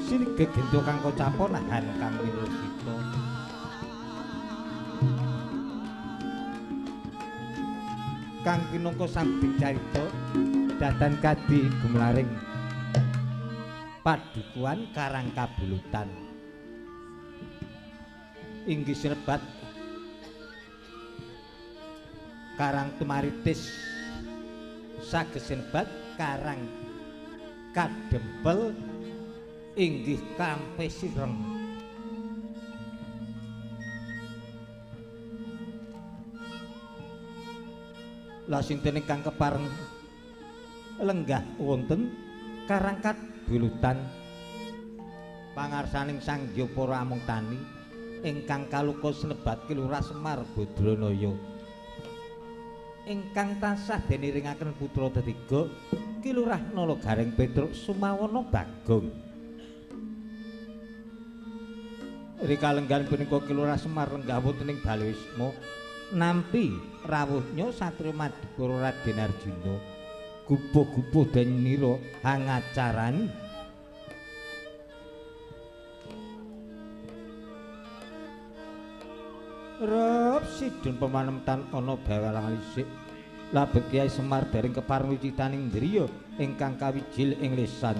Sini gegendo kang kocapon nahan kang winusita. Kang pinangka sabding carita datan kadi gumlaring padukuhan Karang Kabulutan. Inggih sinebat Karang Tumaritis, saged sinebat Karang Kadempel, inggih Kampe Sireng. Lah sinten ingkang kepareng lenggah wonten Karang Kabulutan pangarsaning Sang Hyang Para Amung Tani ingkang kaluka sinebat Ki Lurah Semar Badranaya, ingkang tansah deniringaken putra tetiga Ki Lurah Nala Gareng Petruk Sumawana Bagong. Rika lenggan punika Ki Lurah Semar lenggah wonten ing Balewisma nampi rawuhnya Satria Madukara Raden Arjuna gupuh-gupuh denira hangacarani. Rep sidun pemanemtan ana bawalang lisik labet Kyai Semar dereng kepareng wicitaning driya ingkang kawijil ing lesan.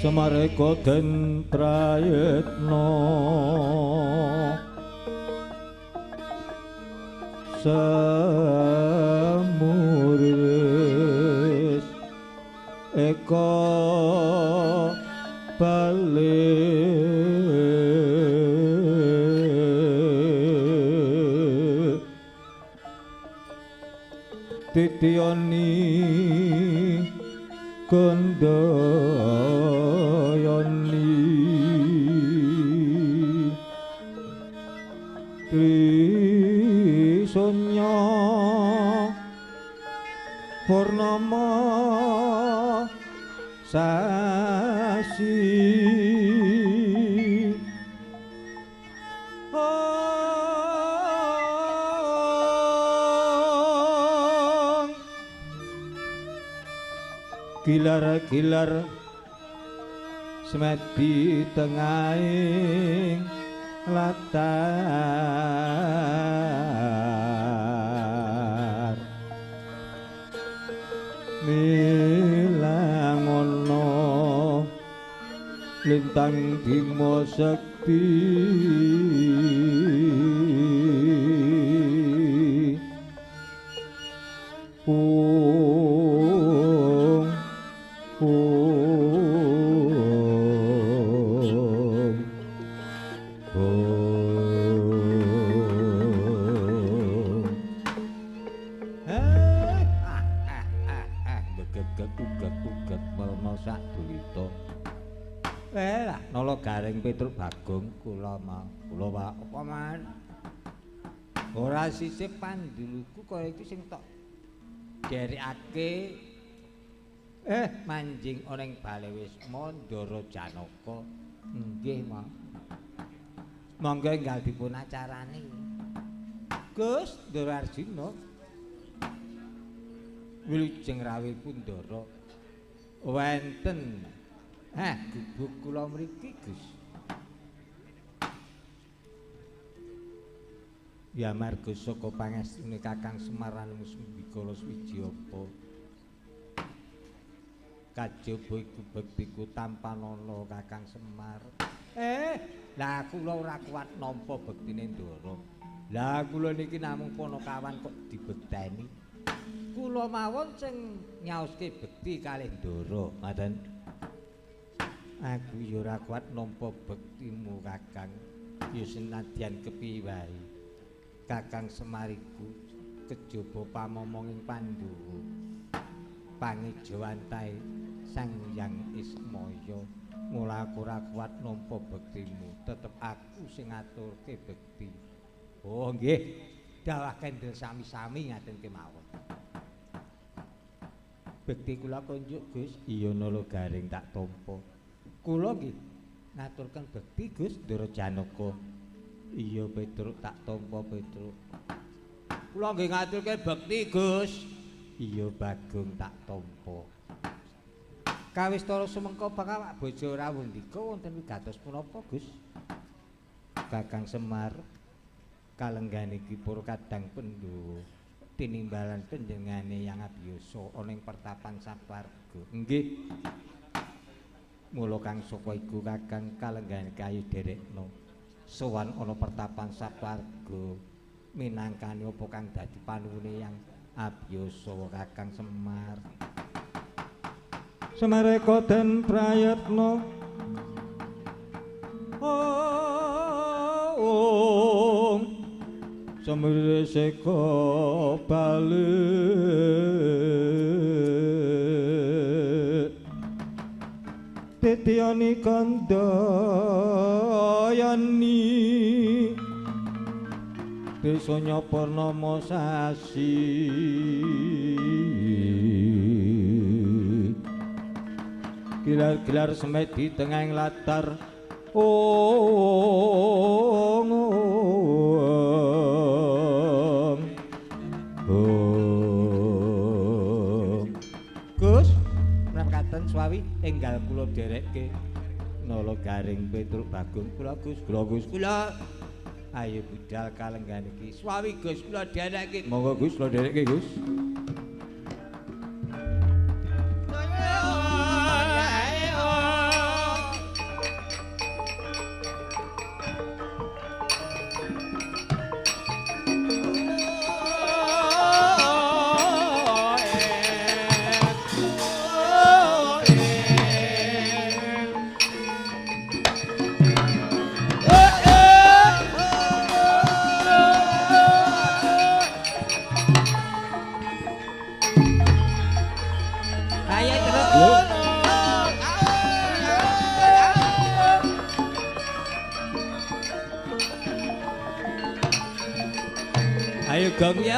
Semareka den prayitna semuris Titiyani Kandayani Trisanya Purnama Sasi. Gilar-gilar semedi tengahing latar milangono lintang bima sekti Nala Gareng Petruk Bagong kula kula Pak apa man ora sisih panduluku kaya iki sing tok derekake manjing ana ing bale Wisma Ndara Janaka. Nggih ma monggo enggal dipun acarani Gus Ndara Arjuna. Wilujeng rawuh Ndara wenten gubuk kula mriki Gus. Ya marga saka pangestune Kakang Semar Sembikala Swijiyapa. Kajaba iku bektiku tampanana Kakang Semar. Lah kula ora kuat nampa bektine Ndara. Lah kula niki namung panakawan kok dibekteni. Kula mawon sing nyaoske bekti kalih Ndara, ngaten. Aku ya ora kuat nampa bektimu Kakang. Ya senadyan kepiye wae. Kakang Semar iku kejaba pamomonging Pandhawa. Pangejawantahe Sang Hyang Ismaya. Mula aku ora kuat nampa bektimu, tetep aku sing ngaturke bekti. Oh nggih, dawah kendel sami-sami ngaten kemawon. Bekti kula konjuk Gus. Iya Nala Gareng tak tampa. Kula nggih ngaturken bekti Gus Ndara Janaka. Iya Petruk tak tampa Petruk. Kula nggih ngaturke bekti Gus. Iya Bagong tak tampa. Kawistara sumengko bakal bojo rawuh ndika wonten wigatos punapa Gus? Kakang Semar kalenggane iki para kadang Pandhawa tinimbalan panjenengane yang abiyasa ana ing pertapan Saparga. Nggih. Mula kang saka iku Kakang kalenggane kayu derekno sowan ana pertapan Saparga minangkani apa kang dadi panuwune yang abiyasa Kakang Semar. Semareka den prayatna om Semreseka balik Titiyani kandayani Desanya Purnama sasi. Gilar-gilar semedi tengahing latar ong ong ong. Gus mrakaten swawi enggal kula derekke Nala Gareng Petruk Bagong kula Gus kula Gus kula. Ayo budal kalenggan iki swawi Gus kula derekke. Monggo Gus kula derekke Gus. Ayo gong yo.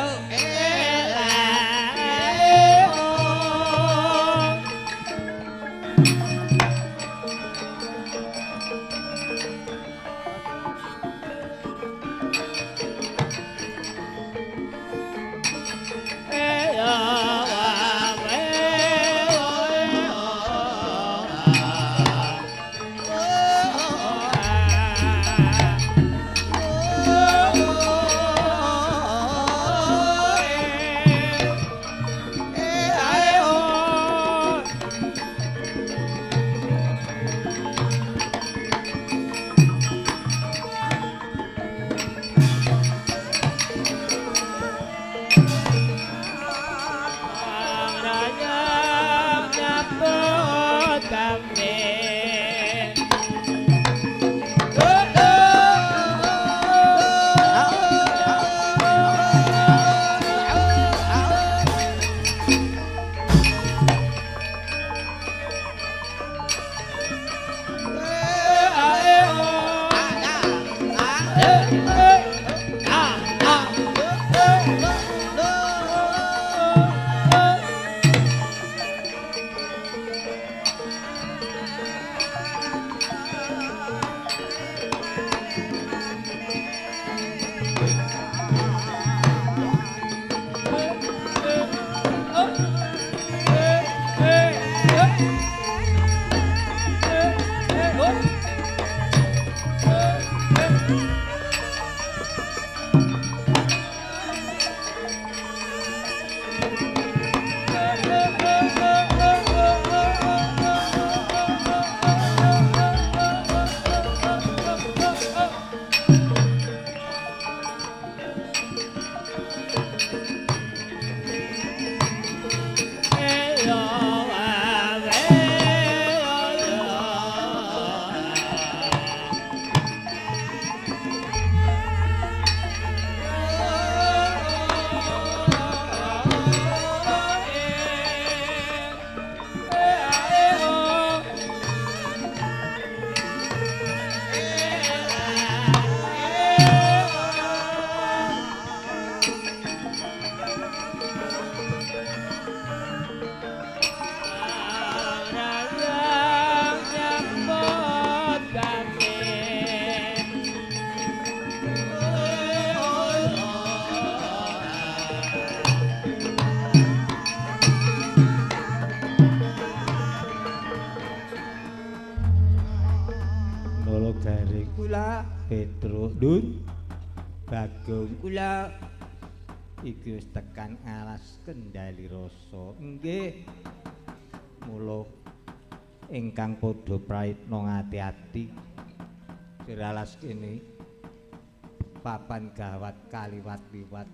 Dun Bagong kula iki wis tekan alas Kendali Rasa. Nggih. Mula ingkang padha prayitna ngati-ati. Alas kene papan gawat kaliwat-liwat.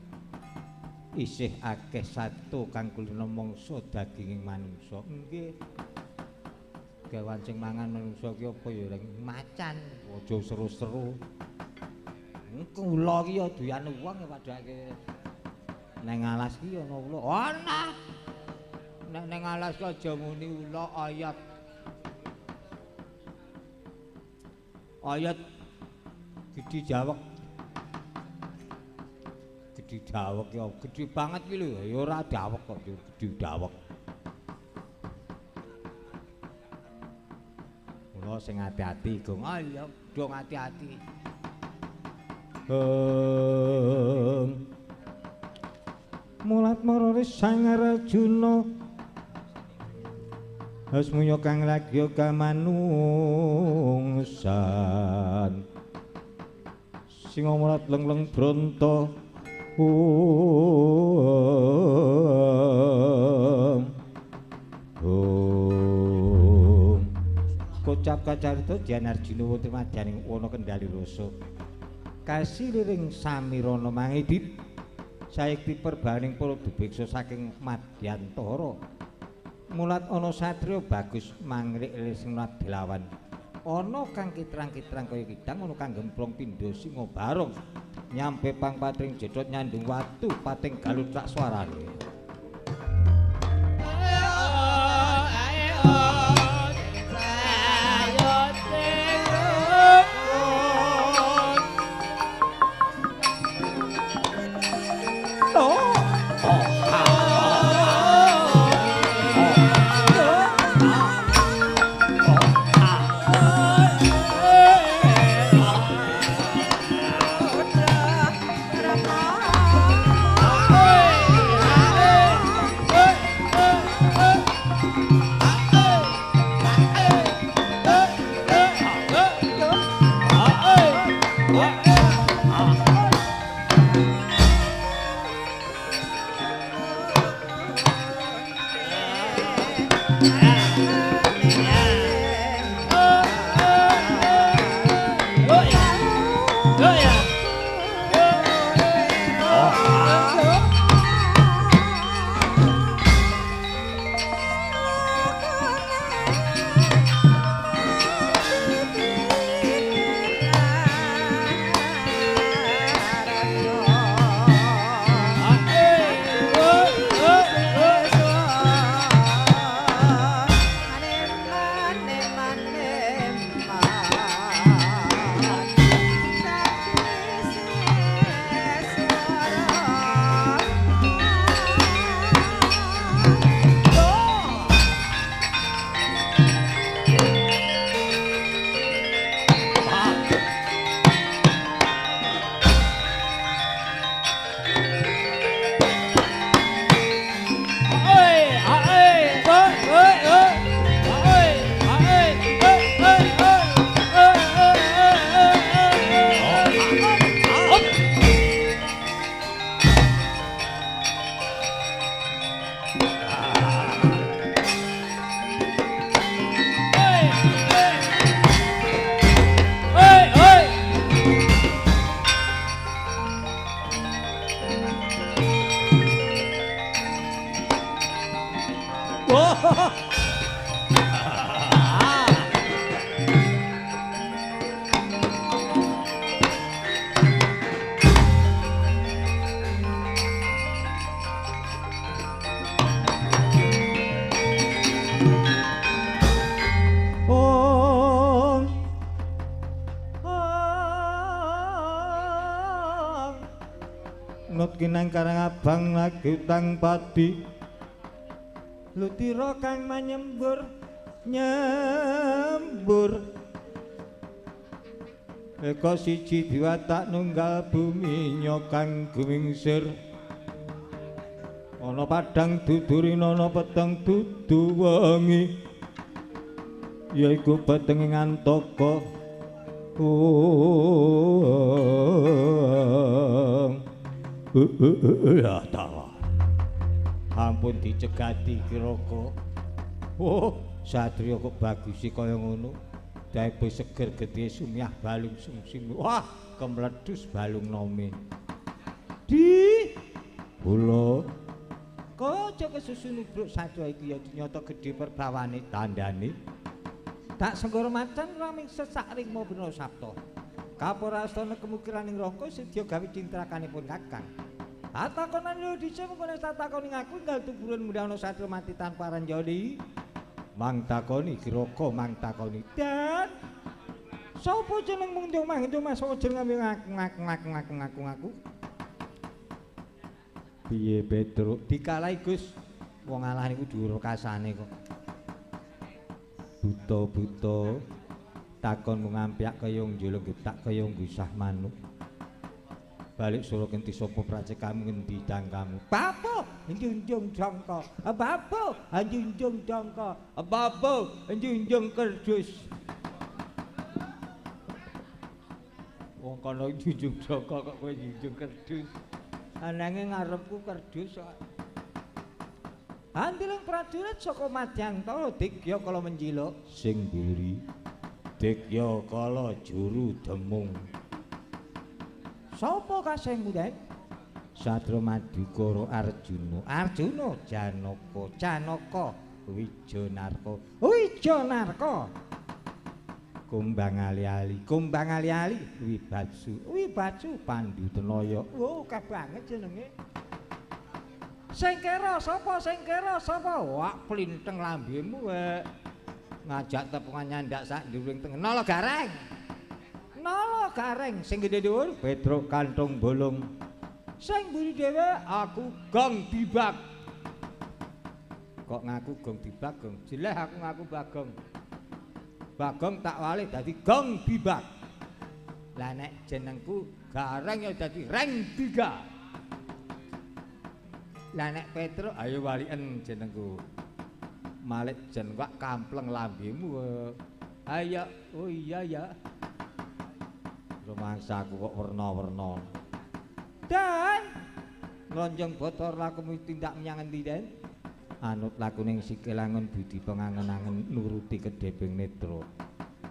Isih akeh sato kang kulina mangsa daginging manungsa. Nggih. Gawan sing mangan manungsa ki apa ya reng macan, aja seru-seru. Kula iki ya doyan wong ya padhake. Neng alas ki ana ula. Ana. Nek neng alas ki aja muni ula ayat. Ayat gedhi jawek. Gedhi dawek ya gedhi banget ki lho ya ora dawek kok gedhi dawek. Mula sing ati-ati Gong. Ayo dong ati-ati. Mulat marore Sang Arjuna asmunya kang lagya kamanungsan singa mulat leng-leng bronto om kocap kacarita Jan Arjuna wonten madyaning wana Kendali Rasa kasiliring samirana mangidit saekti perbaning para dubeksa saking Madyantara mulat ana satriya bagus mangrik sing lawan ana kang kitrang-kitrang kaya kidang ana kang gemplong pindha singa barong nyampe pang patring jedhot nyandung watu pating galuthak swarane. Nut kinang karang abang lagi utang padi. Lutira kang manyembur nyembur. Eka siji diwatak nunggal bumi nyokang gumingsir. Ana padang dudurina ana peteng dudu wengi. Yaiku petenge ngantaka. Ya tawa. Ampun dicegati Kiraka. Oh, satriya kok bagus kaya ngono. Daebe seger gedhe sumyah balung sumsim. Wah, kemledus balung nome. Di kula kok aja kesusu nubruk satriya iki ya nyata gedhe perbawane tandane. Tak senggara macan raming sesak rikma bena sabta. Kaporastana kemukiraning rangka sedya gawe cintrakanipun Kakang. Takonan lho dhisik mengko nek tak takoni ngaku enggal tuburan mundhah ana satria mati tanpa ranjani. Mang takoni Kiraka mang takoni. Dan sapa jeneng mung mang mas sapa jeneng ngaku ngaku ngaku ngaku ngaku. Piye Petruk dikalahi Gus. Wong alah niku dhuwur kasane kok. Buta-buta takon mung ngampyak kaya njulung getak kaya nggusah manuk. Balik sura kenti sapa pracekamu ngendi dangkamu? Bapo njunjung jangka. Bapo njunjung jangka. Bapo njunjung kerdus. Wong kono njunjung jangka kok kowe njunjung kerdus. Ananging ngarepku kerdus kok. Andiling prajurit saka Madyantara Digya kala menjiluk sing mburi Digya kala juru demung. Sapa kasengmu, Den? Satria Madukara Arjuna. Arjuna Janaka, Janaka Wijanarka. Wijanarka. Kumbang ali-ali, kumbang ali-ali Wibatsu, Wibatsu Pandu Tenaya. Oh, akeh banget jenenge. Sing kira sapa, sing kira sapa? Wah, plinteng lambemu wek. Ngajak tepungan nyandak sak nduwuring tengen. Nala gareng. Nala gareng sing gedhe dhuwur Petruk kantung bolong. Sing mburi dhewe aku gong dibak. Kok ngaku gong dibak, gong jeleh aku ngaku bagong. Bagong tak walih dadi gong dibak. Lah nek jenengku gareng ya dadi reng tiga. Lah nek Petruk ayo waliken jenengku. Malik jeneng kok kampleng lambemu. Ayo, oh iya ya. Rumangsaku kok werna-werna. Dan lonjong botor lakumu tindak menyang endi, Den? Anut lakuning sikil angon budi pengangen-angen nuruti kedheping netra.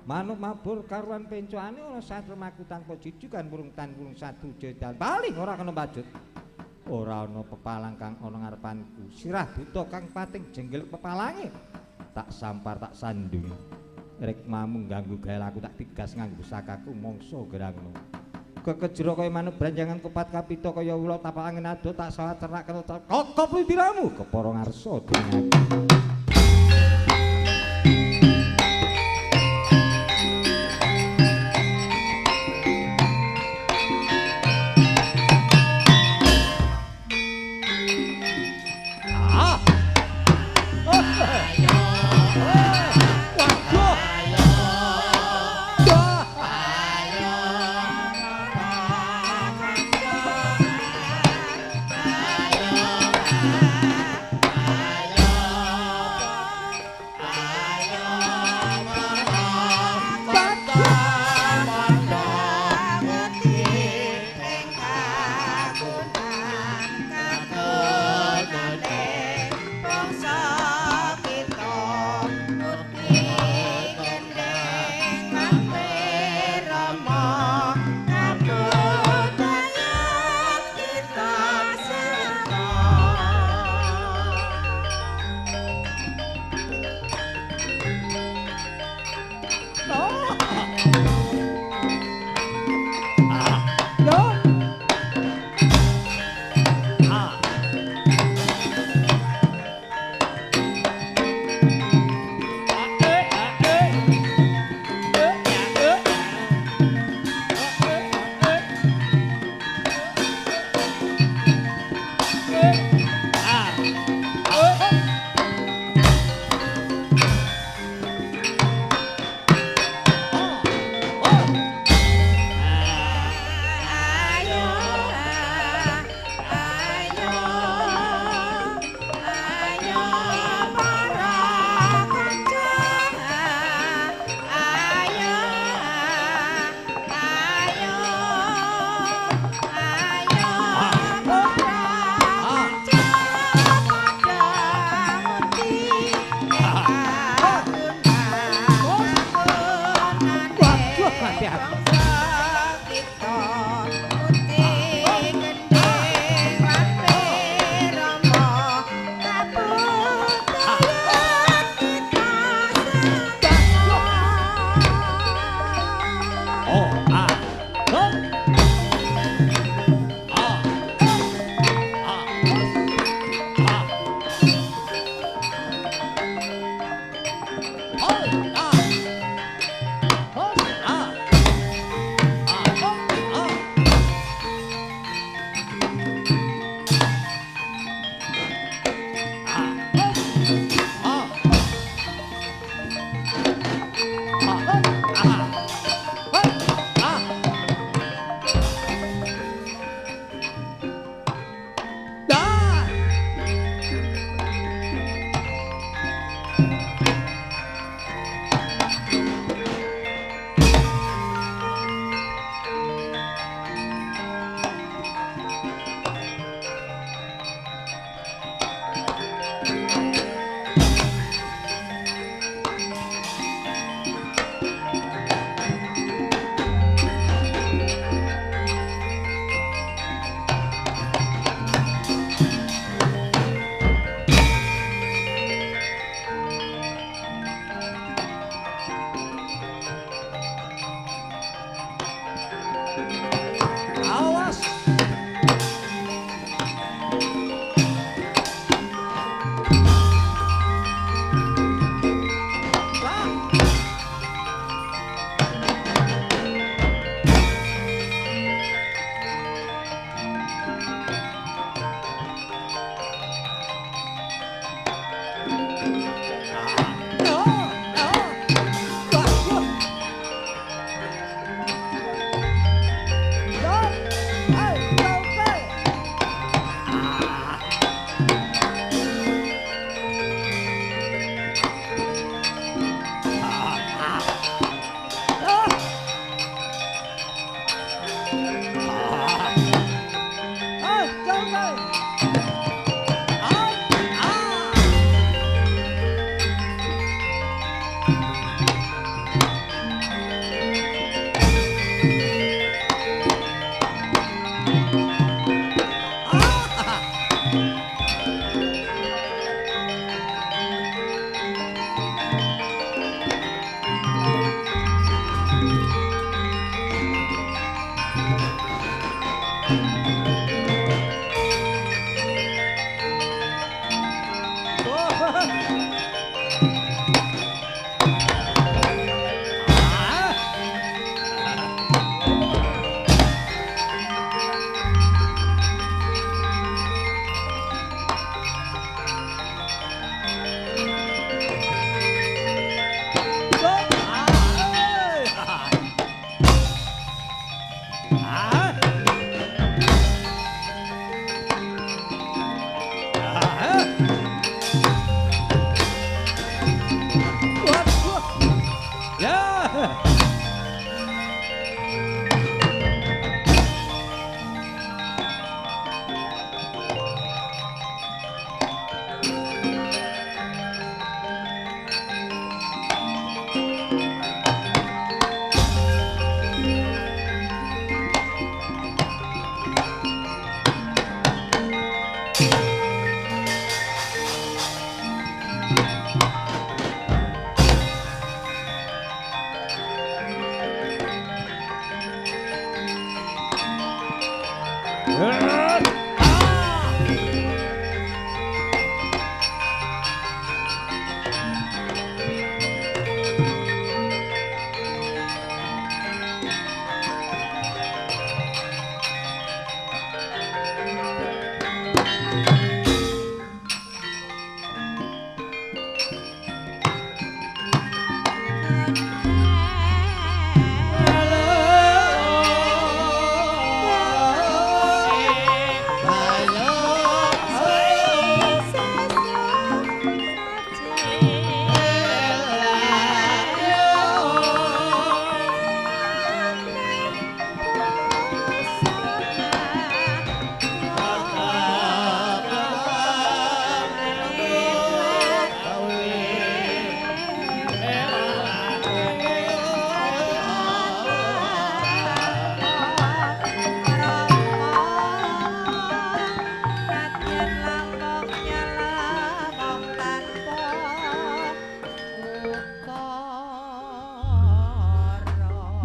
Manuk mabur karuan pencokane ana satra maku tanpa jujukan burung tan burung satu jedal. Paling ora kena bajut. Ora ana pepalang kang ana ngarepanku. Sirah buta kang pating jenggel pepalange. Tak sampar tak sandung. Rikmamu ganggu gawe aku tak tigas nganggo sakaku mangsa gerangno. Kekejero kaya manuk branjangan kupat kapita kaya ula tapak angin ado tak sawat cerak kena kokop lindiramu kepara ngarsa dening aku. Ayo.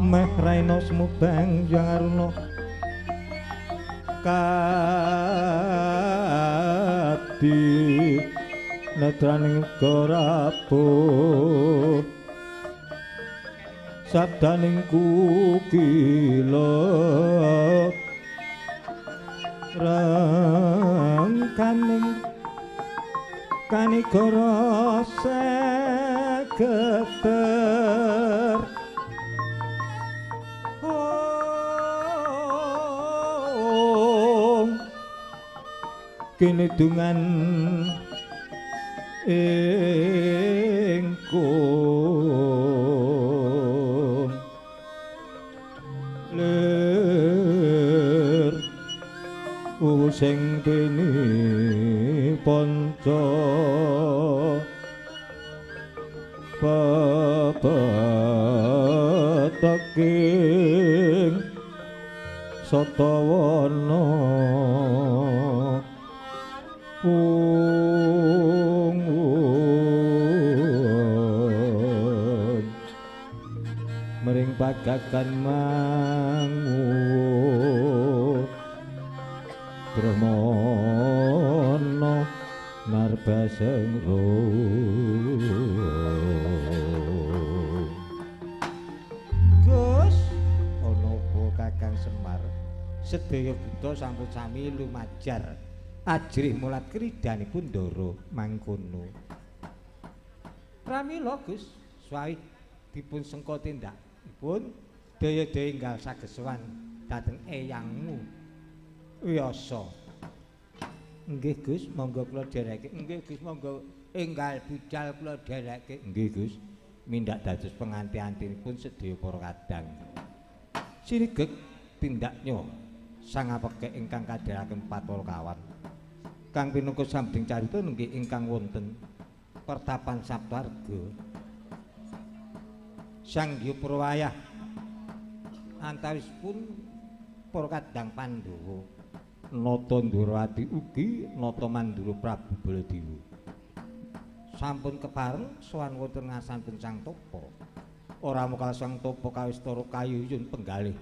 Meh raina sumubang yang aruna kadi netraning gorabuh sabdaning kukila rangkaning kanigara segeter. Kene dungan ingkung lir sing dene panca pepeteking satawana mering pagakan mangu Brahmana narbaseng Gus ana apa Kakang Semar sedaya buta sampun sami lumajar ajrih mulat kridanipun ndara mangkono. Pramila Gus swawih dipun sengka tindakipun daya-daya enggal saged sowan dhateng eyangmu Wiyasa. Nggih Gus, monggo kula dhereke. Nggih Gus, monggo enggal budal kula dhereke. Nggih Gus, mindak dados penganti-antinipun sedaya para kadang. Sinigek tindaknya sang apeke ingkang kadheraken patul kawan. Kang pinungku sambing carita nggih ingkang wonten pertapan Saptarga. Sang Hyang Purwayah antawisipun para kadang Pandhawa. Nata Ndorowati ugi nata Mandura Prabu Baladewa. Sampun kepareng sowan wonten ngarsanipun Sang Tapa. Ora mokal Sang Tapa kawistara kayuyun penggalih.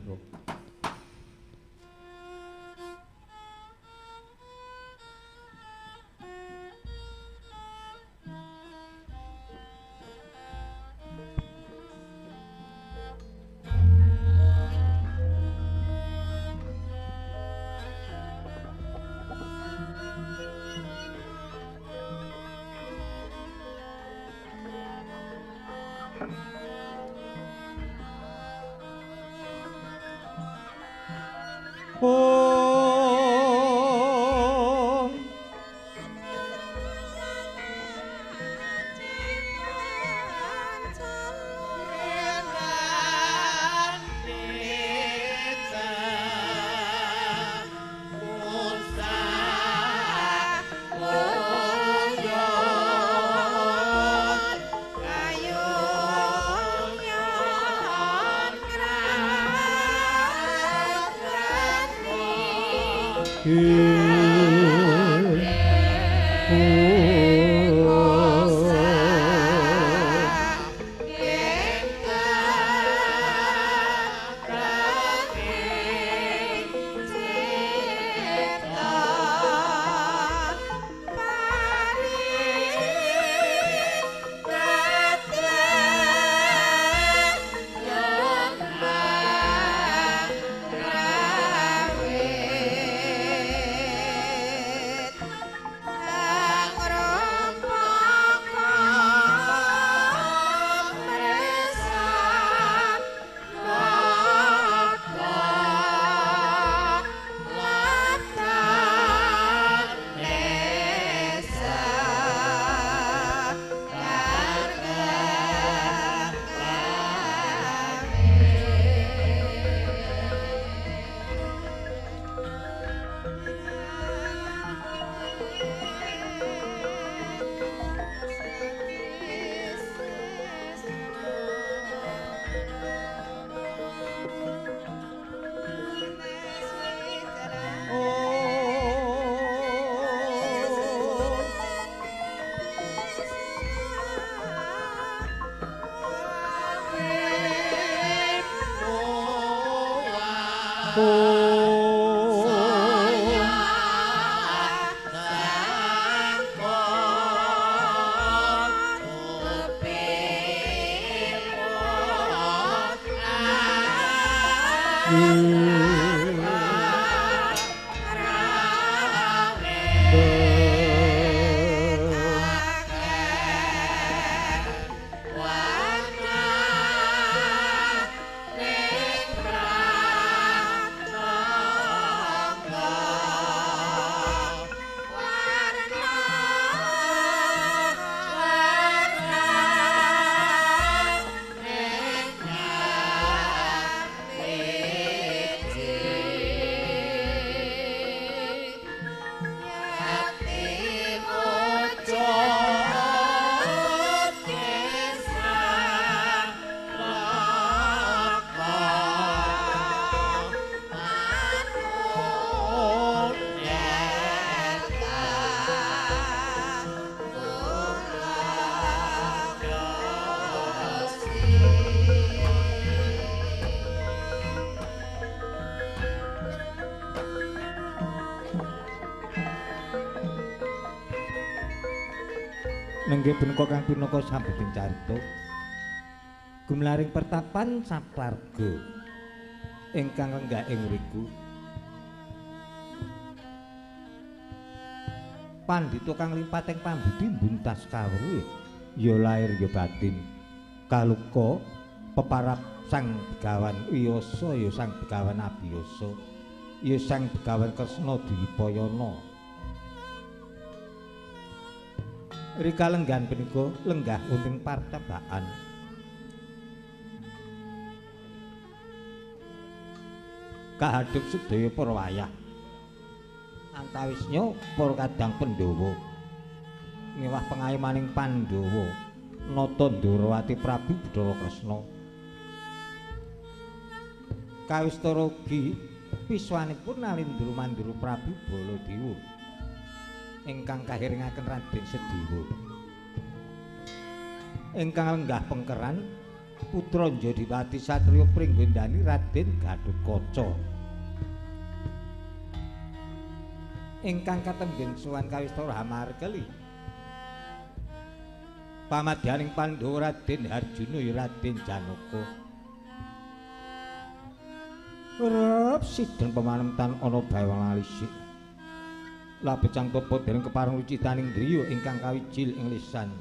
Nenggih punika kang pinaka sambeting carita gumlaring pertapan saplarga ingkang lenggah ing mriku. Pandhita kang limpating pambudi mbuntas kawruh ya lair ya batin kaluka peparap Sang Begawan Wiyasa ya Sang Begawan Abiyasa ya Sang Begawan Kresna Dwipayana. Rika lenggan punika lenggah wonten partabaan. Kahadhep sedaya para wayah. Antawisnya para kadang Pandhawa ngewah pengayomaning Pandhawa nata Ndorowati Prabu Bathara Kresna. Kawistara ugi Piswanipun Nalindra Mandura Prabu Baladewa ingkang kahirengaken Raden Sedewa. Ingkang lenggah pengkeran putra Jodipati Satriya Pringgondani Raden Gatotkaca. Ingkang katemben sowan kawistara Hamarkeli. Pamadyaning Pandhawa Raden Harjuna ya Raden Janaka. Rep sidhen pemanemtan ana bawang alisik. Labecang topa dereng kepareng lucitaning griya ingkang kawijil ing lisan.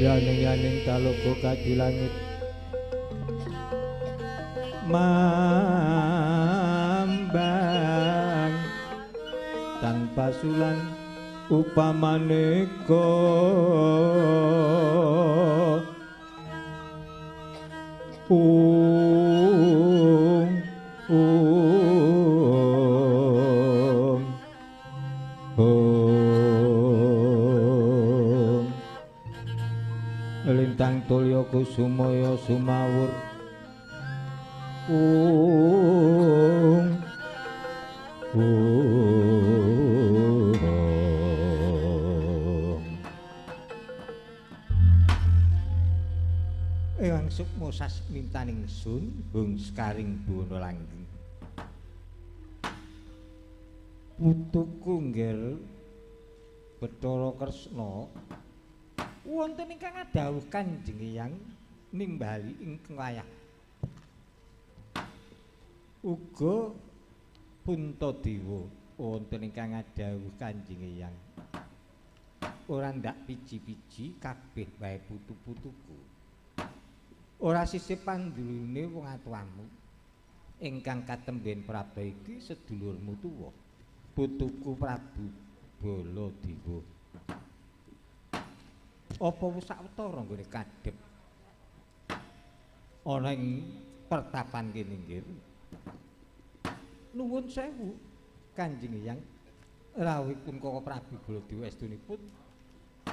Yaning-yaning talaga kadi langit mambang tanpa sulan upamane ung ung ung lintang tulya kusumaya sumawur ung ung. Eyang sukma sasmintaning sun hung sekaring buwana langgeng putuku nggir Bathara Kresna wonten ingkang ngadhawuh Kanjeng Hyang nimbali ingkang wayah uga Puntadewa wonten ingkang ngadhawuh Kanjeng Hyang ora ndak piji-piji kabeh wae putu-putuku ora sisih pandulune wong atuwamu ingkang katemben praba iki sedulurmu tuwa putuku Prabu Baladewa. Apa wis sawetara nggone kadhep ana ing pertapan kene nggih? Nuwun sewu Kanjeng Hyang, rawuhipun Kaka Prabu Baladewa estunipun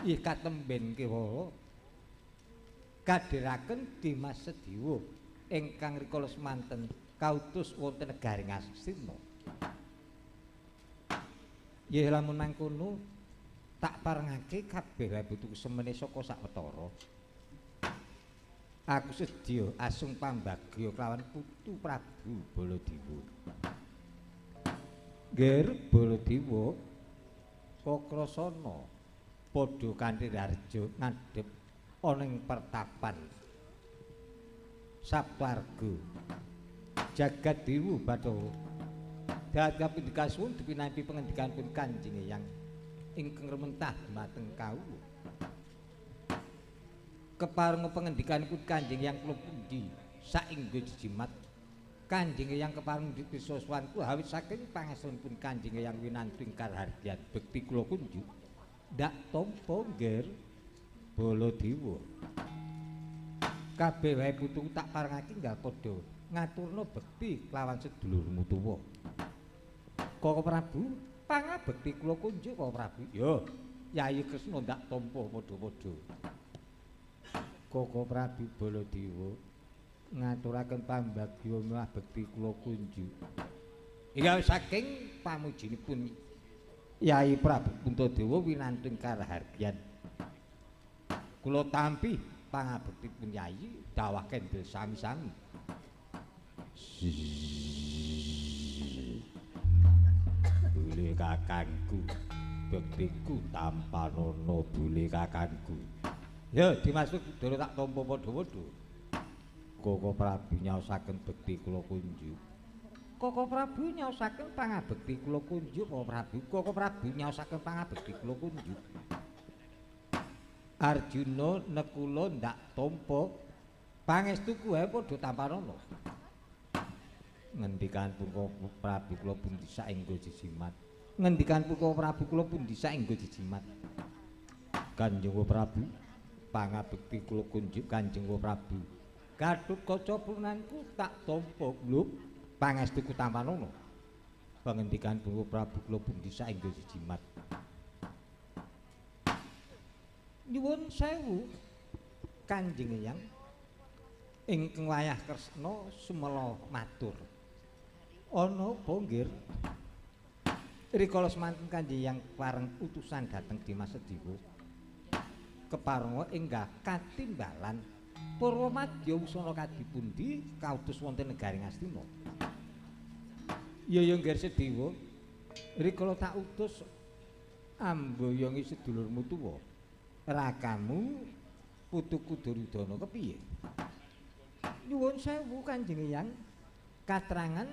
ih katemben kewala kadheraken Dimas Sediwa. ingkang rikala semanten kautus wonten negari Ngastina. Yeh lamun mangkono tak parengake kabeh wae putuku semene saka sawetara. Aku sedya asung pambagya kelawan putu Prabu Baladewa. Nger Baladewa Kakrasana padha kanthi raharja ngadhep ana ing pertapan Saptarga. Jagat Dewa Bathara. Dhateng kapindhikasuwun dipinampi pengendikanipun Kanjeng Eyang ingkang rementah dhumateng kawula. Keparenga pengendikanipun Kanjeng Eyang kula pundi saengga jejimat Kanjeng Eyang kepareng pirsa sowan kula awit saking pangestunipun Kanjeng Eyang winantu ing karaharjan bekti kula kunjuk ndak tampa ngger Baladewa. Kabeh wae putuku tak parengake enggal padha ngaturna bekti kelawan sedulurmu tuwa. Koko Prabu, pangabekti kula kunjuk Koko Prabu. Yo, Yayi Kresna ndak tampa padha-padha. Koko Prabu Baladewa ngaturaken pambagya miwah bekti kula kunjuk. Ingkang saking pamujinipun Yayi Prabu Puntadewa winantu ing karaharjan. Kula tampi pangabektipun Yayi dawah kendel sami-sami. Bule kakangku, bektiku tampanana bule kakangku. Ya dimasuk doro tak tampa padha-padha. Koko Prabu nyaosaken bekti kula kunjuk. Koko Prabu nyaosaken pangabekti kula kunjuk Koko Prabu. Koko Prabu nyaosaken pangabekti kula kunjuk. Arjuna Nekula ndak tampa pangestuku wae padha tampanana. Ngendikan Koko Prabu kula pundi saengga jejimat. Ngendikan Koko Prabu kula pundi saengga jejimat. Kanjeng Prabu pangabekti kula kunjuk Kanjeng Prabu. Gatotkaca purnanku tak tampa lho pangestuku tampanana. Pangendikan Koko Prabu kula pundi saengga jejimat. Nyuwun sewu Kanjeng Eyang ingkang wayah Kresna sumela matur. Ana apa nggir? Rikala semanten Kanjeng Eyang pareng utusan dhateng Dimas Sediwa. Keparenga enggah katimbalan Purwamadya wusana kadipundi kautus wonten negari Ngastina. Ya ya nggir Sediwa, rikala tak utus amboyongi sedulurmu tuwa. Rakamu putuku Duryudana kepiye? Nyuwun sewu Kanjeng Eyang, katrangan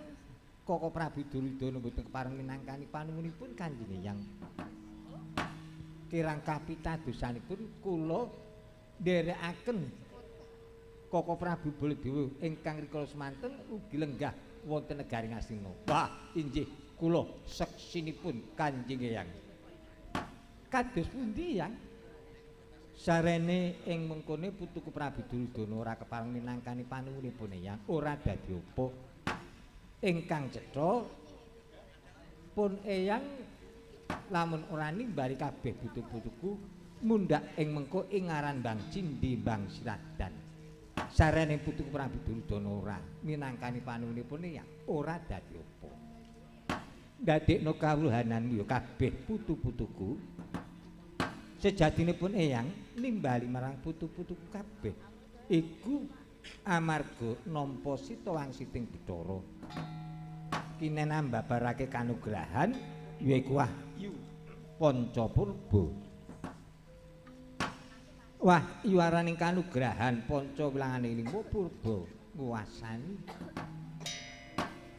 Koko Prabu Duryudana mboten kepareng minangkani panuwunipun Kanjeng Eyang. Kirang kapitadosanipun kula nderekaken Koko Prabu Baladewa ingkang rikala semanten ugi lenggah wonten negari Ngastina. Wah, inggih kula seksinipun Kanjeng Eyang. Kados pundi Eyang? Sarene ing mengkone putuku Prabu Duryudana ora kepareng minangkani panuwunipun Eyang, ora dadi apa. Ingkang cetha pun Eyang lamun ora nimbali kabeh putu-putuku mundhak ing mengko ing aran Bang Cindhi Bang Siradan. Sarene putuku Prabu Duryudana ora minangkani panuwunipun Eyang, ora dadi apa. Ndadekno kawruhanan ya kabeh putu-putuku. Sejatinipun Eyang nimbali marang putu-putuku kabeh iku amarga nampa sita wangsiting Bathara. Kinen ambabarake kanugrahan yaiku wahyu Panca Purba. Wahyu araning kanugrahan panca wilangane lima purba nguwasani.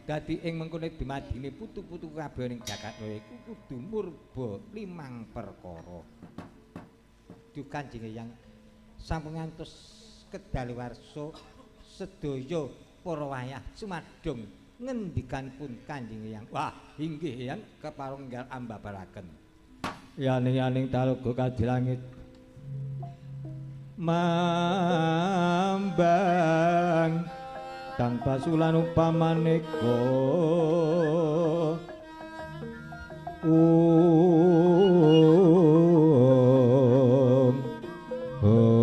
Dadi ing mengkone dumadine putu-putu kabeh ning jagat raya iku kudu murba limang perkara. Duh Kanjeng Eyang sampun ngantos kedaluwarsa sedaya para wayah sumadong ngendikanipun Kanjeng Eyang. Wah, inggih Eyang kepareng enggal ambabaraken. Yaning-yaning talaga kadilangit mambang tanpa sulan upamaneka om om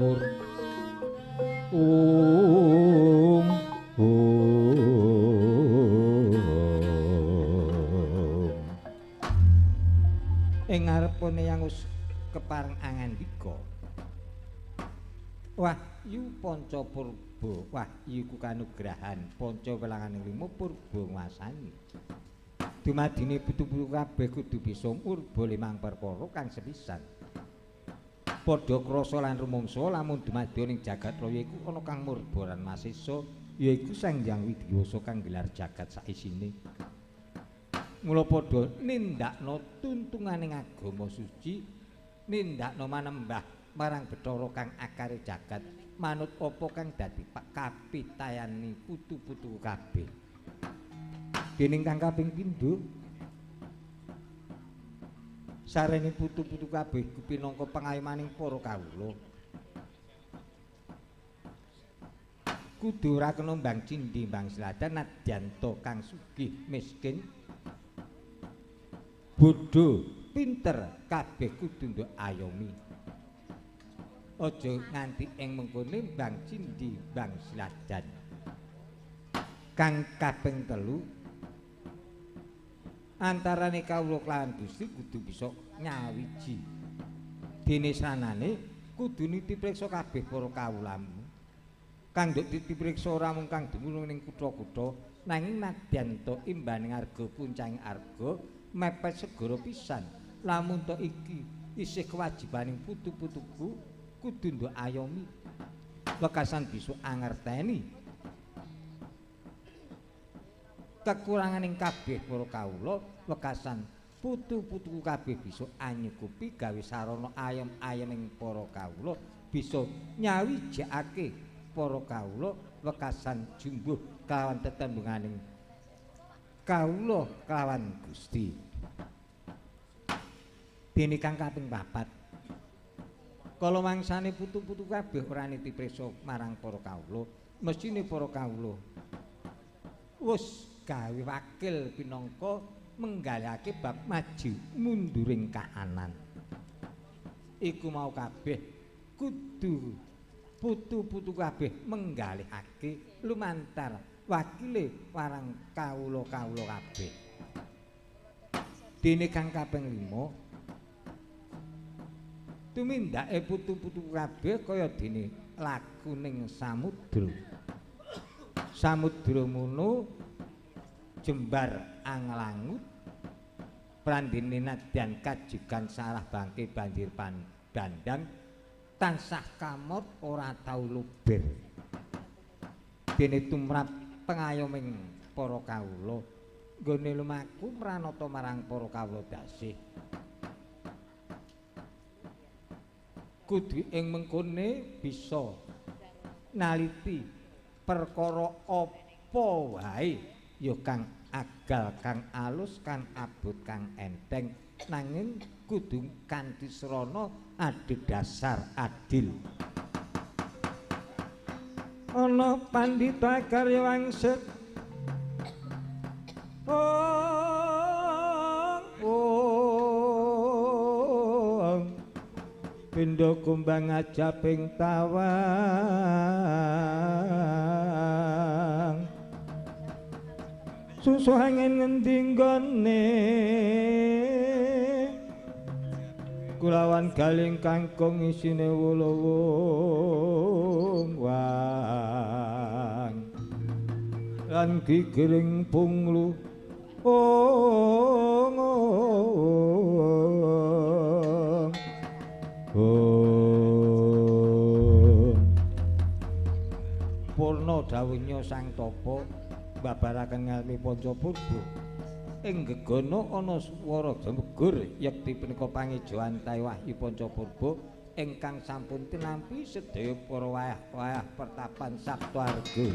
umur. Ung ung. Ing ngarepane yang wis kepareng angandika, wahyu panca purba, wahyu ku kanugrahan panca welanganing lima purba nguasani. Dumadine putu-putu kabeh kudu bisa murba limang perkara kang sepisan. Padha krasa lan rumangsa lamun dumadi ning jagat raya iku ana kang murba lan masesa, yaiku Sang Hyang Widiwasa kang gelar jagat saisine. Mula padha nindakno tuntunganing agama suci, nindakno manembah marang Bathara kang akare jagat, manut apa kang dadi kapitayani putu-putu kabeh. Dening kang kaping pindho, sarene putu-putu kabeh iku pinangka pangayomaning para kawula. Kudu ora kena mbang cindhi mbang sladan nadyan ta kang sugih miskin, bodho pinter kabeh kudu nduk ayomi. Aja nganti ing mengkone mbang cindhi mbang sladan. Kang kaping telu, antarane kawula kelawan Gusti kudu bisa nyawiji. Dene sanane kudu niti priksa kabeh para kawulamu. Kang nduk titi priksa ora mung kang dumunung ning kutha-kutha, nanging nadyan ta imbaning arga puncang arga mepet segara pisan. Lamun ta iki isih kewajibaning putu-putuku kudu nduk ayomi. Wekasan bisa angerteni kekuranganing kabeh para kawula, wekasan putu-putuku kabeh bisa anyukupi gawe sarana ayem-ayeming para kawula, bisa nyawijakake para kawula wekasan jumbuh kelawan tetembunganing kawula kelawan Gusti. Dene kang kaping papat, kala mangsane putu-putu kabeh ora niti prisa marang para kawula, mesthine para kawula wis gawe wakil pinangka menggalihake bab maju munduring kahanan. Iku mau kabeh kudu putu-putu kabeh menggalihake lumantar wakile marang kawula-kawula kabeh. Dene kang kaping 5, tumindake putu-putu kabeh kaya dene laku ning samudra. Samudra mono jembar anglangut, prandene nadyan kajugan sarah bangke banjir bandang tansah kamot ora tau luber. Dene tumrap pengayoming para kawula nggone lumaku mranata marang para kawula dasih. Kudu ing mengkone bisa naliti perkara apa wae ya kang agal, kang alus, kang abot, kang enteng, nanging kudu kanthi srana adhedhasar adil. Ana pandhita karya wangsit ong pindha kumbang ajaping tawang, susuh angin ngendi nggone kulawan galing kangkung isine wuluwung wang lan gigiring punglu ong ong ong. Purna dawuhnya Sang Tapa mbabaraken ngalmi Panca Purba. Ing gegana ana swara jemegur yekti punika pangejoan wahyu Panca Purba ingkang sampun tinampi sedaya para wayah-wayah pertapan Saptaarga.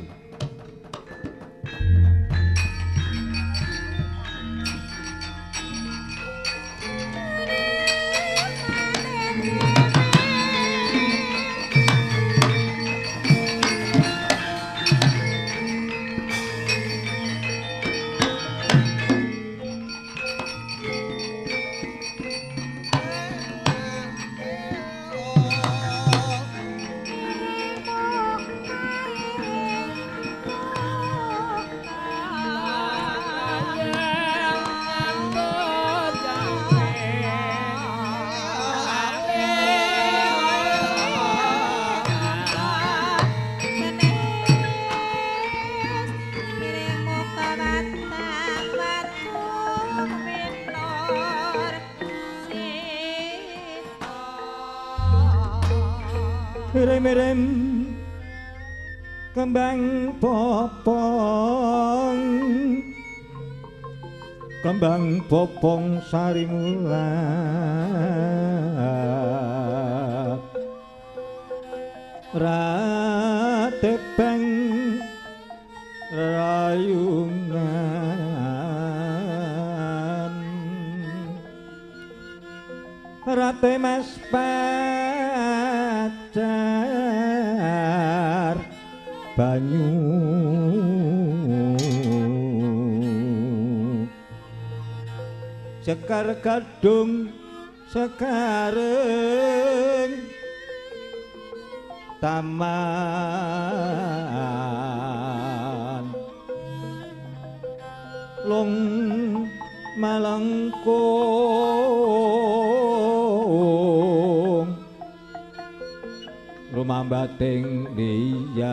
Rem-rem kembang popong, kembang popong sari mulak ratepeng rayungan rate mas pacar banyu sekar gadung sekareng taman long malangkung rumambating liyan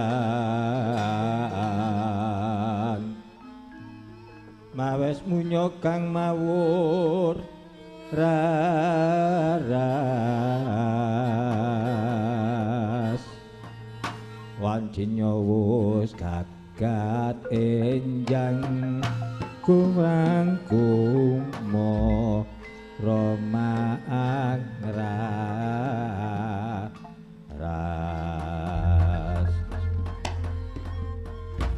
mawes munyo kang mawur raras wancinya wus gagat enjang kurang kumo romaang ras.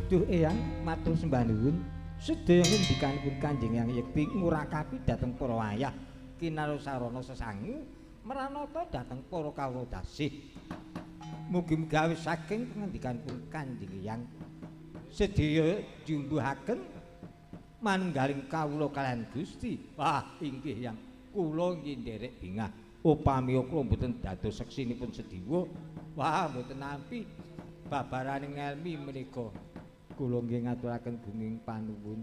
Duh eyang matur sembah nuwun sedaya ngendikanipun Kanjeng Hyang Yekti ngurakapi dhateng para wayah kinaro sarana sesangu meranata dhateng para kawula dasih. Mugi mugi saking pangendikanipun Kanjeng Hyang sedaya jumbuhaken manunggaling kawula kaliyan Gusti. Wah inggih Hyang, kula nggih nderek bingah upami kula mboten dados seksinipun sediwa. Wah mboten nampi babarane ngelmi menika. Kula nggih ngaturaken gunging panuwun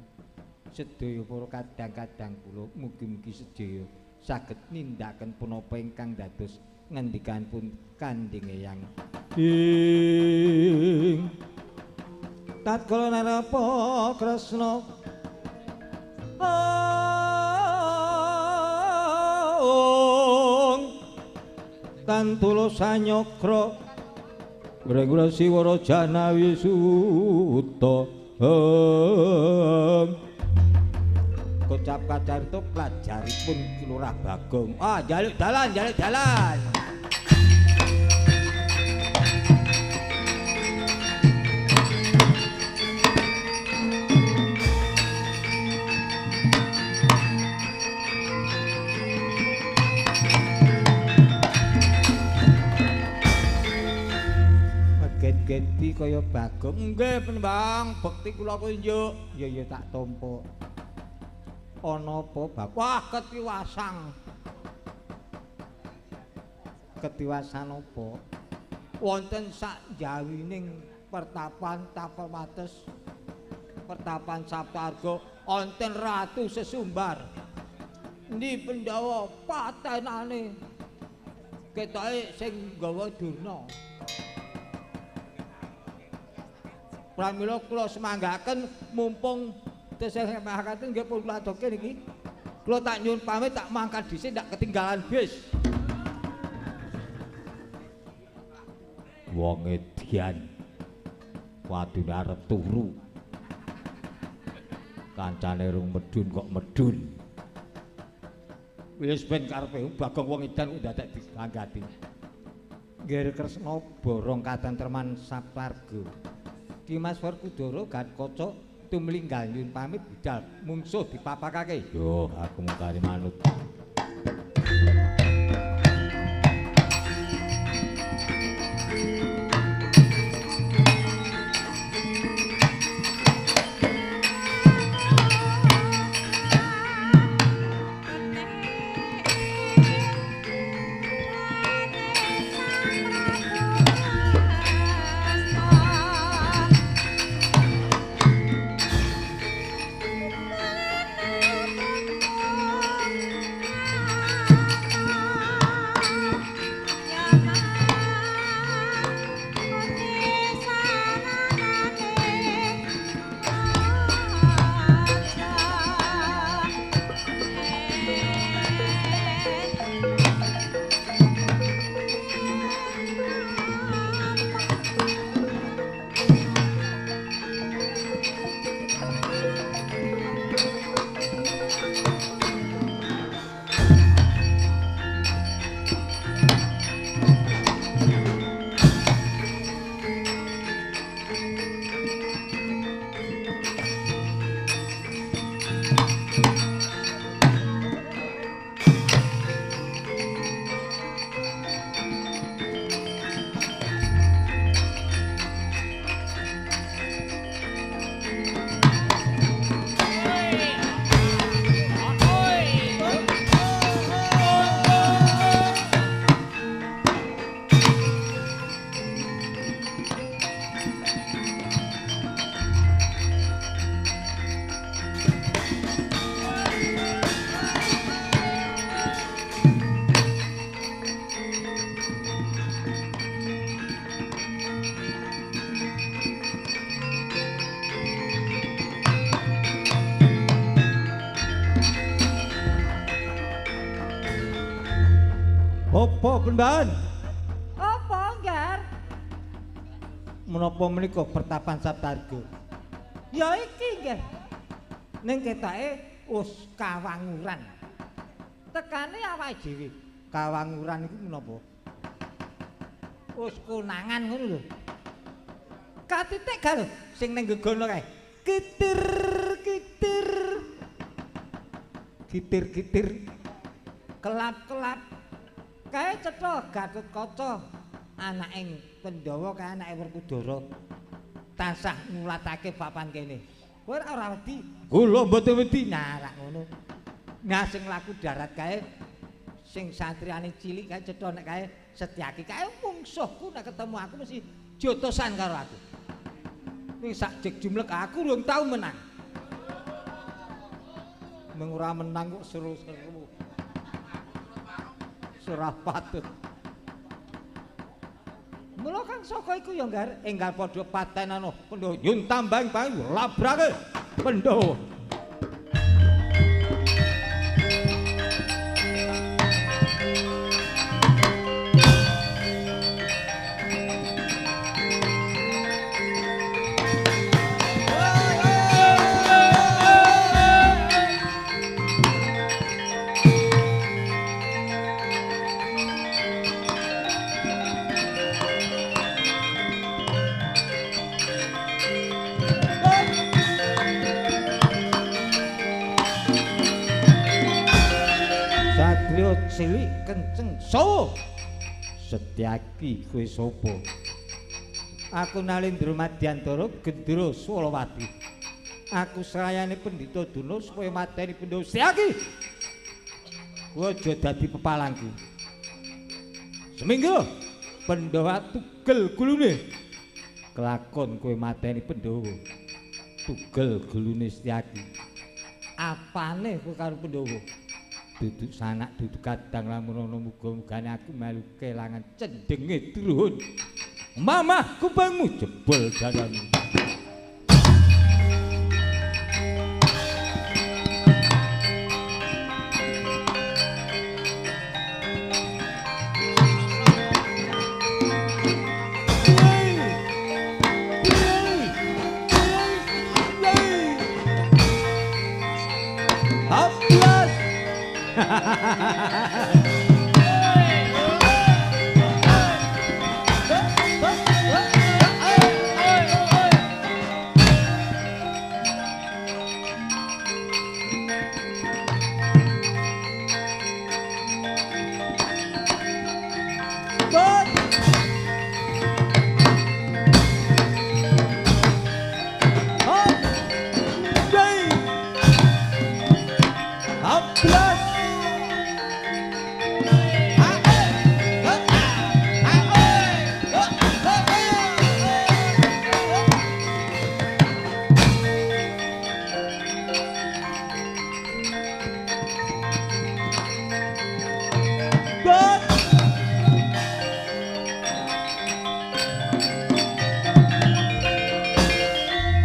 sedaya para kadang-kadang kula mugi-mugi sedaya saged nindakaken punapa ingkang dados ngendikanipun Kanjeng Hyang. Ing tatkala narapa Kresna tan tulus sanyokra ngrengra siwara janawi suta. Kocap kacarita pelajaripun Ki Lurah Bagong. Ah, jaluk dalan, jaluk dalan. Geti kaya Bagong. Nggih, Penembang, bekti kula kunjuk. Ya ya tak tampa. Ana apa, Bag? Wah, ketiwasang. Ketiwasan apa? Wonten sak jawining pertapan Tapel Wates, pertapan Saptarga, wonten Ratu Sesumbar. Endi Pandhawa patenane? Ketoke sing nggawa Durna. Pramila kula semanggaken mumpung tesih mangkaten nggih pun kula atoke niki. Kula tak nyuwun pamit tak mangkat dhisik ndak ketinggalan bis. Wong edian wadune arep turu. Kancane rung medun kok medun. Wis ben karepe Bagong wong edan kok dadak dilanggati. Nggih Kresna borong katentreman Saptarga. Dimas Werkudara Gatkaca tumlinggal nyuwun pamit budal mungsuh dipapakake. Yo, aku mung kari manut. Apa Bemban? Apa, Nggar? Menapa menika pertapan Saptarga? Ya iki, nggih. Ning ketoke wis kawanguran. Tekane awake dhewe. Kawanguran iku menapa? Wis konangan ngono lho. Katitik ga lho sing ning gegono kae. Kitir kitir. Kitir-kitir. Kelap-kelap. Kae cetha Gatotkaca anaking Pandhawa kae anake Werkudara. Tansah ngulatake papan kene. Kowe ora wedi? Kula mboten wedi. Nah, rak ngono. Nah sing laku darat kae sing satriane cilik kae cetha nek kae Setyaki kae mungsuhku nek ketemu aku mesti jotosan karo aku. Ning sak jek jumlek aku urung tau menang. Mung ora menang kok seru-seru. Surah patut. Mula Kang Saka iku ya Nggar enggal padha patenana Pandhawa nyun tambang bang labrake Pandhawa. Cilik kenceng sawa. Setyaki kowe sapa? Aku Nalindra Madyantara Gendra Sulawati. Aku srayane Pendhita Durna supaya mateni Pandhawa. Setyaki. Kowe aja dadi pepalangku. Seminggu Pandhawa tugel gulune. Kelakon kowe mateni Pandhawa. Tugel gulune Setyaki. Apane kowe karo Pandhawa? Duduk sanak duduk kadang lamun ana muga-mugane aku melu kelangan cendenge druhun. Mamah kupingmu jebol dadamu.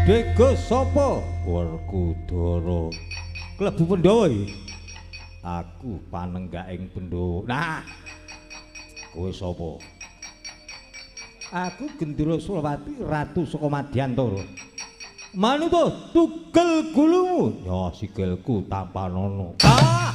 Dego sapa? Werkudara. Klebu Pandhawa iki. Aku panenggaking Pandhawa. Nah. Kowe sapa? Aku Gendra Sulawati ratu saka Madyantara. Manuta tugel gulumu. Ya sikilku tampanono. Ah!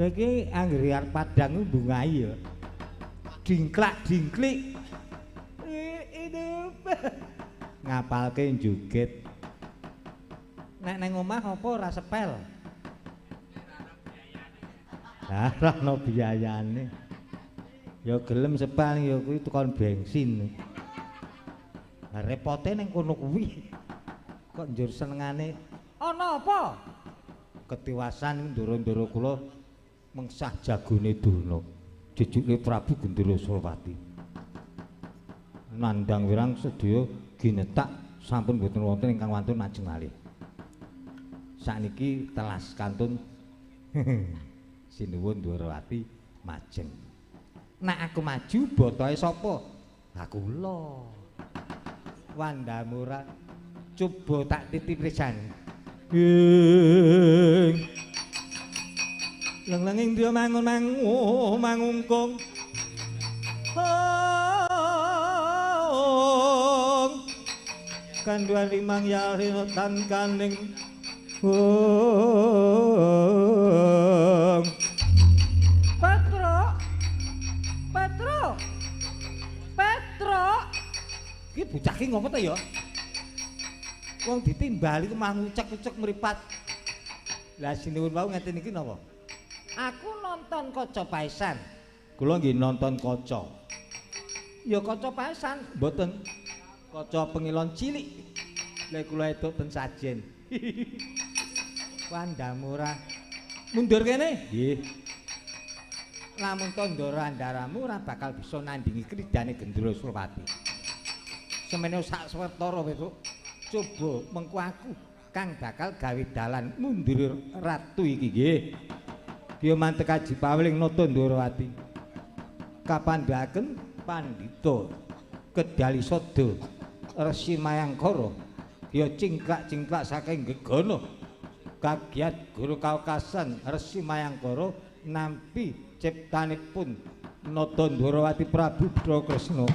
Lha iki anggere arep padang mbungahi ya. Dingklak-dingklik. Hidup. Ngapalke joget. Nek nang omah apa ora sepel? Lah ora ono biayane. Ya gelem sepel ya kuwi tukon bensin. Lah repote ning kono kuwi. Kok njur senengane ana apa? Ketiwasan ndoro-ndoro kula mengsah jagone Durna. Jujuke Prabu Gendera Surapati. Nandhang wirang sedaya ginetak sampun boten wonten ingkang wantun majeng malih. Sakniki telas kantun sinuwun Ndorowati majeng. Nek aku maju botohe sapa? Ha kula. Wandamura coba tak titip risan. Ing leng-lenging dia mangun mangu mangungkung. Kanduan limang yari tan kaning. Petro, Petro, Petro. Iki bocah ki ngopo ta ya? Wong ditimbali ku mah ngucek-ucek mripat. Lah sinuwun wau ngeten iki napa? Aku nonton kaca paesan. Kula nggih nonton kaca. Ya kaca paesan, mboten kaca pengilon cilik. Lha kula etuk ten sajen. Wandamura mundur kene. Nggih. Lamun to ndara andaramu ora bakal bisa nandingi kridane Gendera Surapati. Semene sak swetara Petruk. Coba mengko aku kang bakal gawe dalan mundur ratu iki nggih. Dia mantek aji paweling nata Ndorowati. Kapandhaken pandhita Kedalisada Resi Mayangkara dia cingklak-cingklak saking gegana. Kagiat guru kaukasan Resi Mayangkara nampi ciptanipun Nata Ndorowati Prabu Kresna.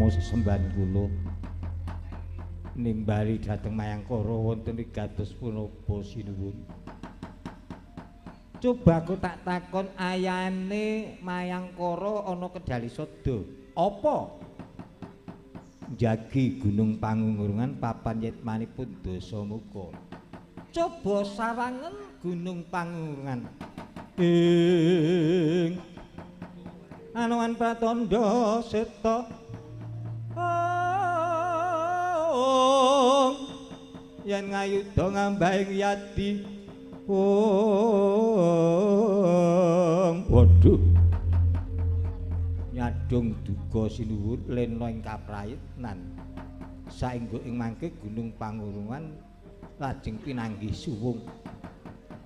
Sesembahan kula nimbali dhateng Mayangkara wonten wigatos punapa sinuwun. Coba aku tak takon ayane Mayangkara ana Kedalisada. Apa? Njagi Gunung Pangungurungan papan yitmanipun Dasamuka. Coba sawangen Gunung Pangungurungan. Ing anuan pratandha seta yen ngayuda ngambahing yadi. Waduh, nyadong duga sinuwun lena ing kaprayitnan saengga ing mangke Gunung Pangurungan lajeng pinanggih suwung.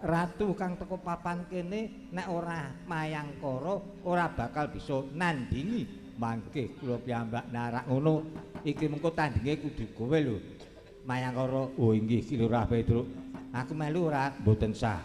Ratu kang teko papan kene nek ora Mayangkara ora bakal bisa nandingi. Mangke kula piyambak narak ngono iki mengko tandinge kudu kowe lho Mayangkara. Oh inggih Ki Lurah Petruk, aku melu ora? Mboten sah.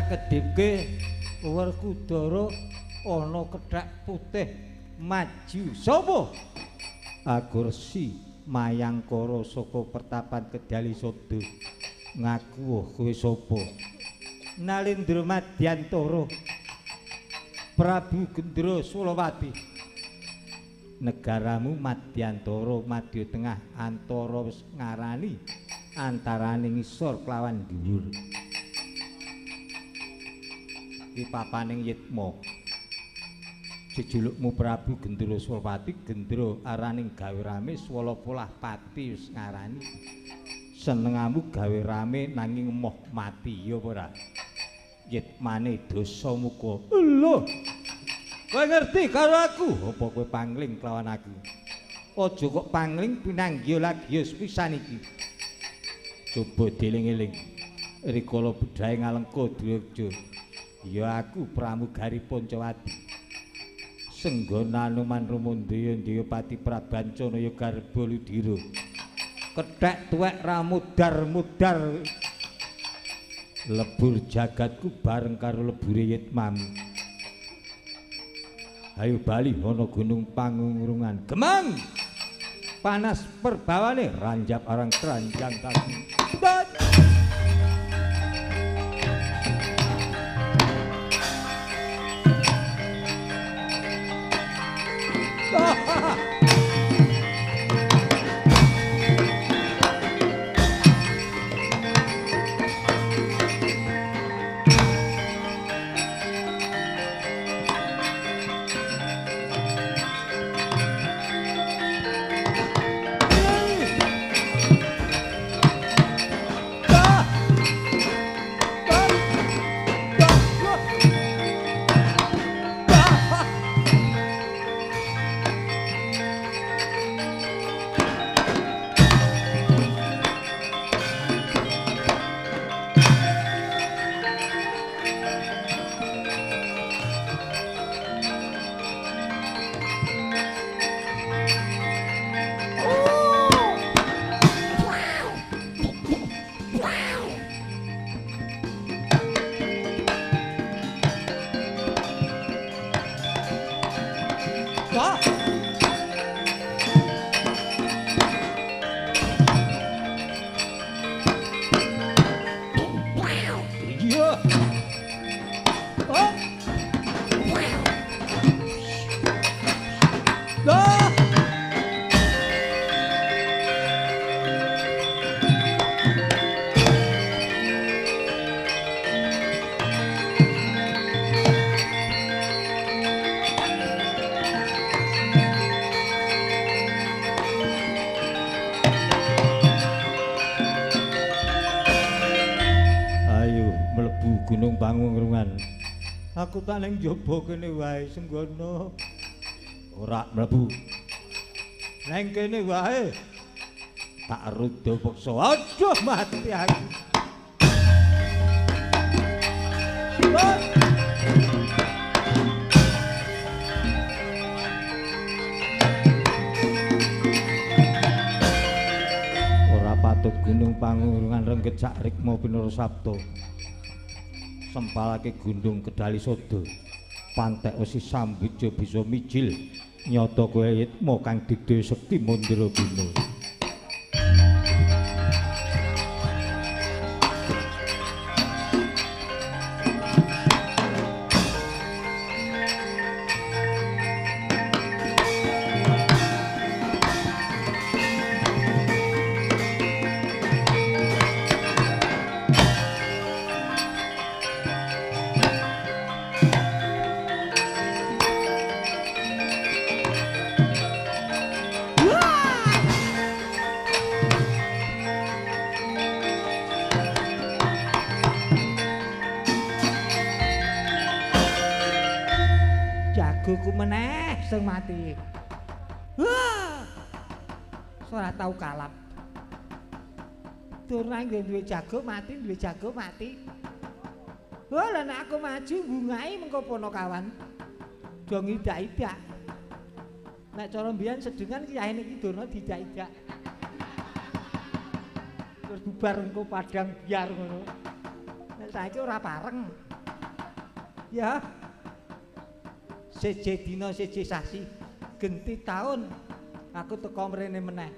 Kedipke Werkudara ana kethek putih maju. Sapa? Aku Resi Mayangkara saka pertapan Kedali Sada. Ngaku kowe sapa? Nalendra Madyantara Prabu Gendra Sulawati. Negaramu Madyantara Madya Tengah antara wis ngarani antarane ngisor kelawan dhuwur. Iki papaning Yitma. Jejulukmu Prabu Gendra Sulawati, Gendra araning gawe rame swala polah pati wis ngarani. Senengamu gawe rame nanging emoh mati ya apa ora? Yitmane Dasamuka. Lho. Kowe ngerti karo aku? Apa kowe pangling kelawan aku? Aja kok pangling pinanggih lagi pisan iki. Coba dieling-eling. Rikala bedhahe ngalengka Dwija. Ya aku pramugari Pancawati. Senggana Anuman Rumandaya Ndaya Pati Prabancana ya garba ludira. Kethek tuwek ramudar-mudar. Lebur jagatku bareng karo lebure yitmamu. Ayo bali ana gunung Pangurungan. Gemang. Panas perbawane ranjap arang keranjang kaki. Gunung Pangurungan. Aku tak ning njaba kene wae Senggono. Ora mlebu. Neng kene wae. Tak ruda peksa. Aduh mati aku. Ora patut Gunung Pangurungan rengget sak rikma pinara sabda. Sempalake gundung Kedali Sada. Pantek wesi sambuja bisa mijil nyata kowe yitma kang digdaya sekti mandraguna. Jagoku meneh sing mati. Wah. Ora tau kalap. Durna duwe jago mati, duwe jago mati. Wah, lah nek aku maju bungae mengko ponokawan. Do ngidak-idak. Nek cara mbiyen sedengan kiyaine iki Durna diidak-idak. Terus bubar engko padang biar ngono. Nek saiki ora pareng. Ya. Seje dina seje sasi genti taun aku teko mrene meneh.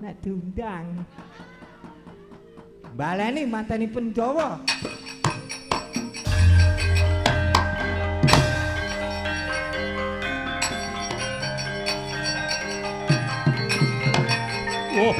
Nek diundang. Baleni mateni Pandhawa. Oh.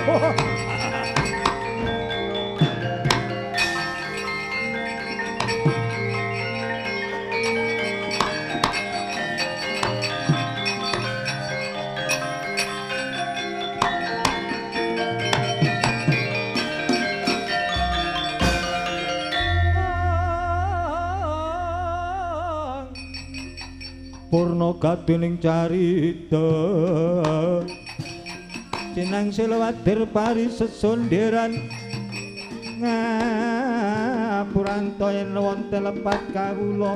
Purna kadening carita Cinang selawadir pari sesonderan ngapuranta yen wonten lepat kawula.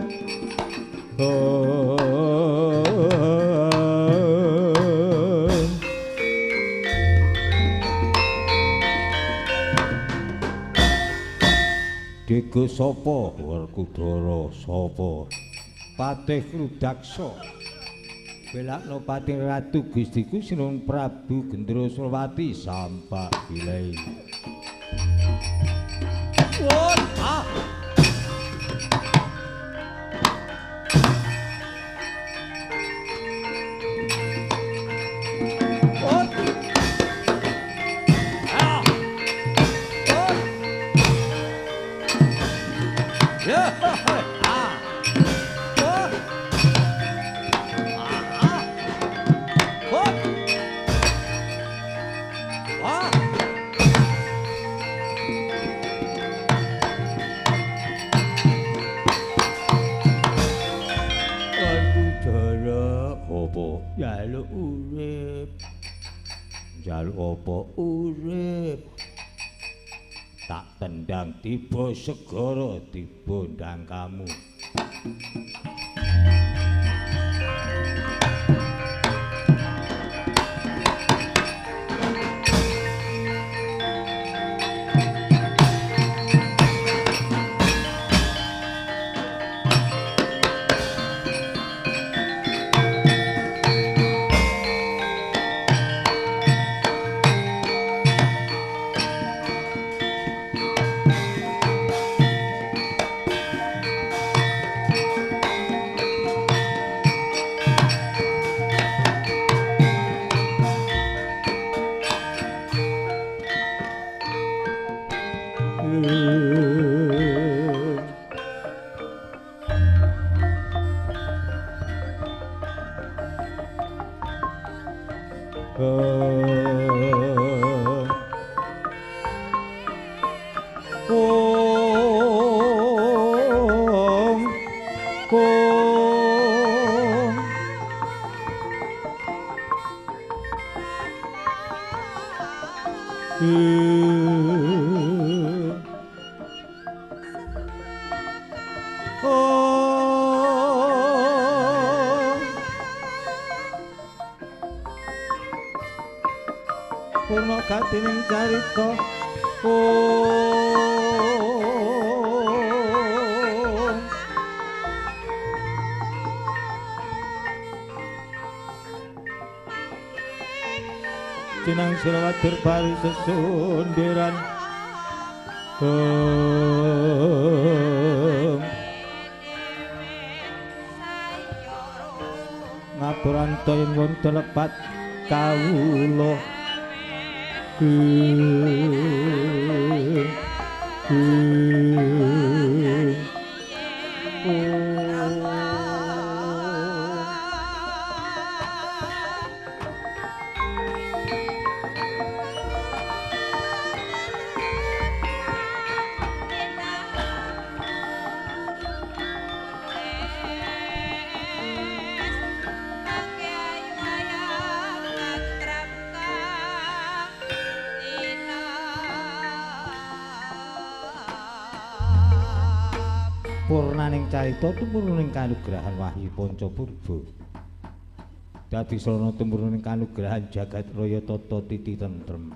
Dego sapa Werkudara sapa? Patih Rudaksa. Belakno patih Ratu Gustiku Sinuwun Prabu Gendra Surwati sampak bilai. Ah. Jaluk urip. Jaluk apa urip? Tak tendang tiba segara tiba ndang kamu. Purna katining carita Cinang selawatir pari sesundiran ngapuranta yen wonten lepat kawula. Purnaning carita tumurun ing kanugrahan Wahyu Panca Purba. Dadi sarana tumurun ing kanugrahan jagat raya tata titi tentrem.